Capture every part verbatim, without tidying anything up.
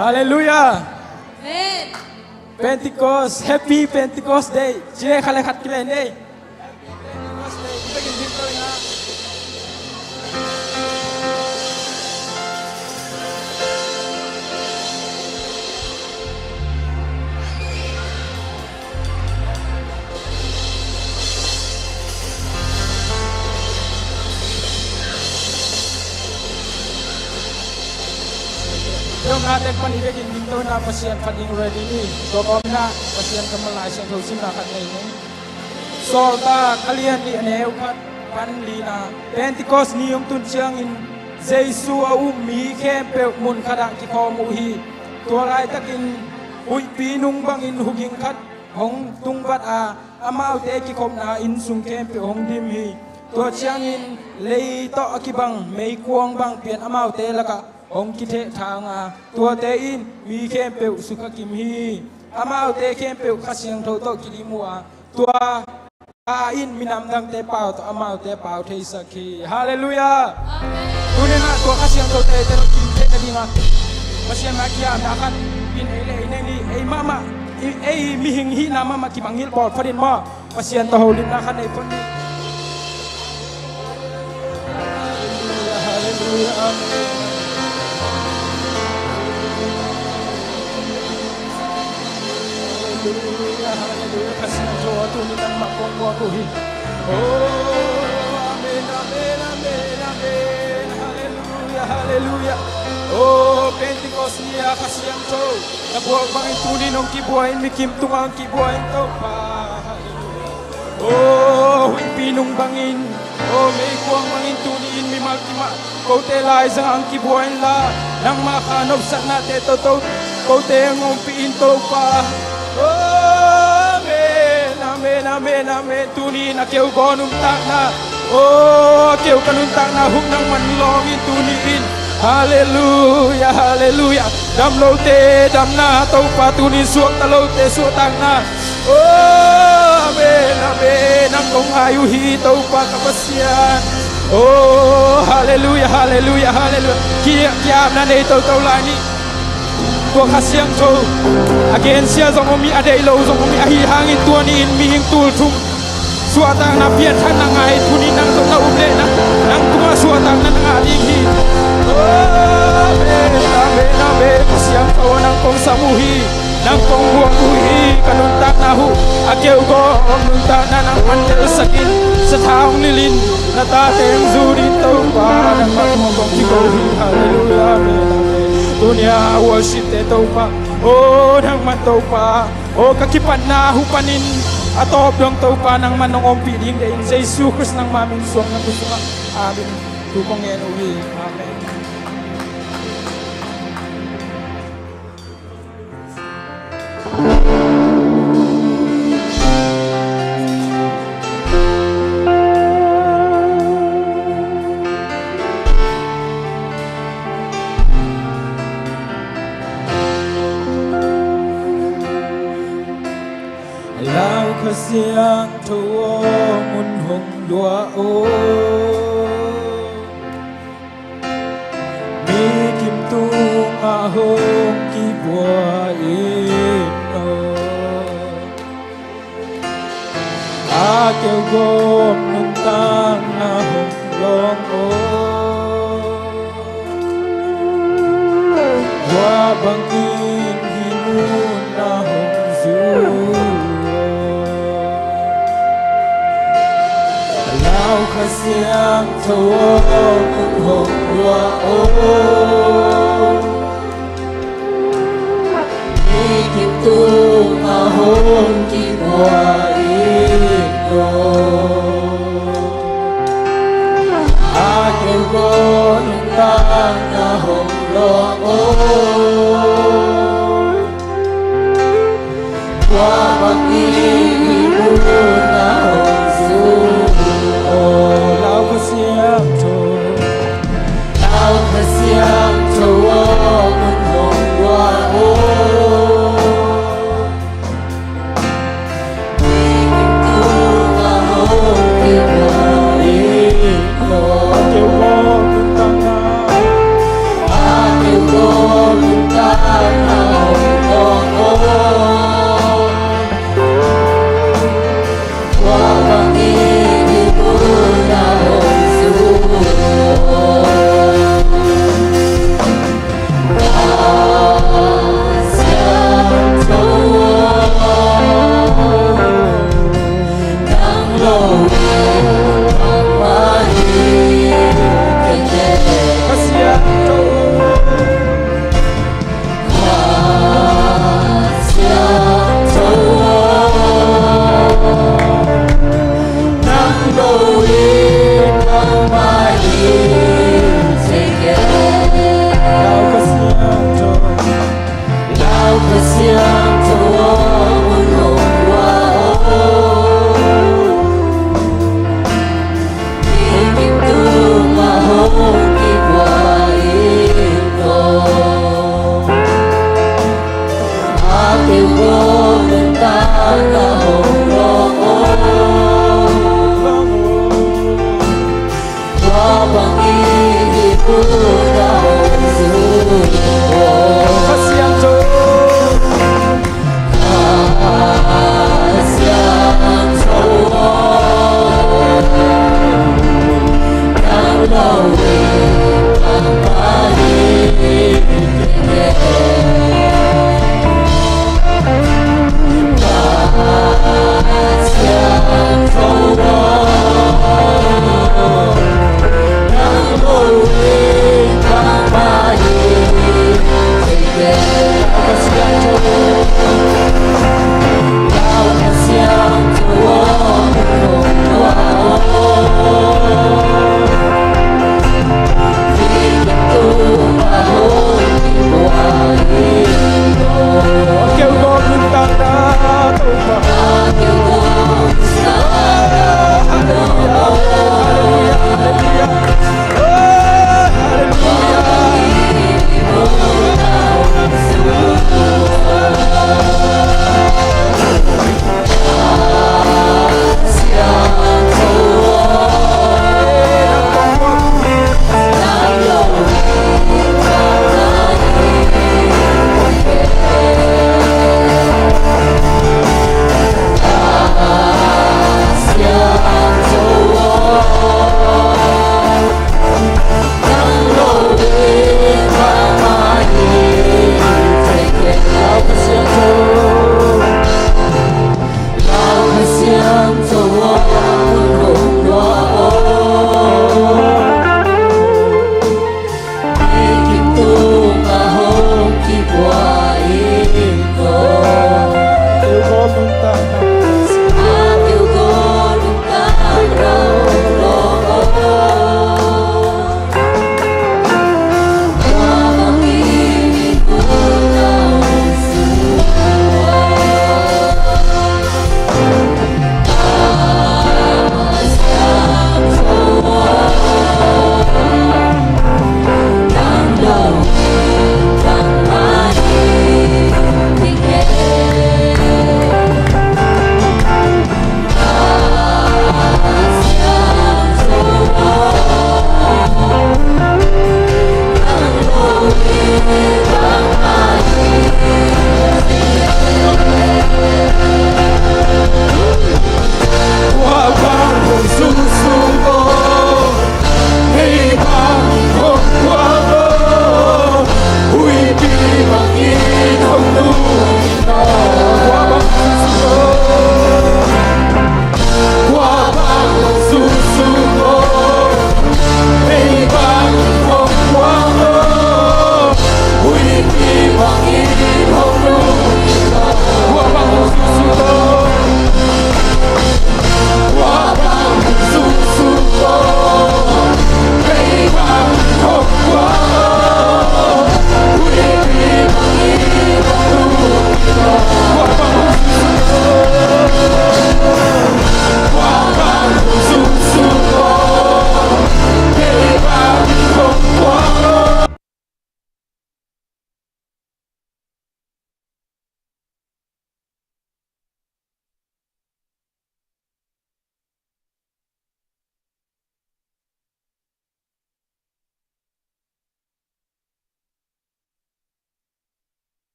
Halleluiah. Amen. Pentecost, Happy Pentecost Day. Ci-in khat le khat kilehna ni. Tua ka tek pan i vekin dingto na Pasian phat ding ready ni. Tua kawm na Pasian kammal Lai Siangtho simna khat nei ni. Sawltak a lian nih a neu khat pan lina. Pentecost ni hong tun ciangin Jesu a um mi khempeuh mun khatah kikhawm uh hi. Tua laitakin huihpi nung bangin huging khat hong tungvat a, amaute kikhopna inn sung khempeuh hong dim hi. Tua ciangin lei tawh a kibang meikuang bang pian amaute lakah hong kithehthang a, tuate in mi khempeuh sukha kim hi. Amaute khempeuh Kha Siangtho tawh kidim uh a, tua Kha in minam dangte pau tawh amaute pau theisak hi. Halleluiah. Amen. Tuni-in ah tua Kha Siangthote tawh kim theih nadingah Pasian mai kiamna khat in ei le ei nei ni. Ei mahmah, ei, ei mihing hihna mahmah kibang hilh pawl phatin maw, Pasian tawh holimna khat nei phot ni. Halleluiah, halleluiah, amen. Halleluiah, halleluiah. Kha Siangtho a tuni nangmah kong buak uh hi. Oh, amen, amen, amen, amen. Halleluiah, halleluiah. Oh, Pentecost ni-a Kha Siangtho na buak bangin tuni nong kibuai in, mi kim tungah hong kibuai in Topa. Halleluiah. Oh, huihpi nung bangin, oh, meikuang bangin tuni-in mimal kimah kote laizang hong kibuai inla, nangmah kha nopsaknate tawh kote hong ompih in Topa. Oh, amen, amen, amen, amen. Tuni-in a keu gaw nuntakna, oh, a keu ka nuntakna huk nangman lawng in tuni-in. Halleluiah, halleluiah. Dam lote damna, Topa, tuni-in suakta lote suahtakna. Oh, amen, amen. Nang kong ngai uh hi Topa ka Pasian. Oh, halleluiah, halleluiah, halleluiah. Ki, kiamna nei toto lai ni. Tua Kha Siangtho a gensia zong om hi, a deih lo zong om hi, ahi hangin tua ni-in mihing tul thum suahtakna pianthakna ngai. Tuni nang tawh na um leh nang, nang tungah suahtakna na ngah ding hi. Amen, amen, amen. Kha Siangtho nang kong sam uh hi, nang kong buak uh hi. Ka nuntakna huh a keu gawm nuntakna nang man telsak in. Sathau hong lilh in na tate hong zu ding Topa, nangmah tungah kong kigo hi. Halleluiah, amen, amen. Tuni-a worship te Topa, oh, nangmah Topa. Oh, ka kipatna huh panin a tawp dong Topa nangman nong ompih ding deih in Jesu Khrist nangma min suang na pu sungah. Amen. Thu kong ngen uh hi. Amen. Lau Kha Siangtho aw, mun hong luah aw. Mi kim tungah hong kibuai in aw. A keu gawm nuntakna hong lawng aw. Tua bangin hih mun ah hong zu aw. Lau Kha Siangtho aw, mun hong luah aw. Mi kim tungah hong kibuai in aw. A keu gawm nuntakna hong lawng aw. Tua bangin hih mun ah hong zu aw. Lau Kha Siangtho. Lau Kha Siangtho aw, mun hong luah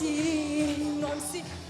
ding nuam si.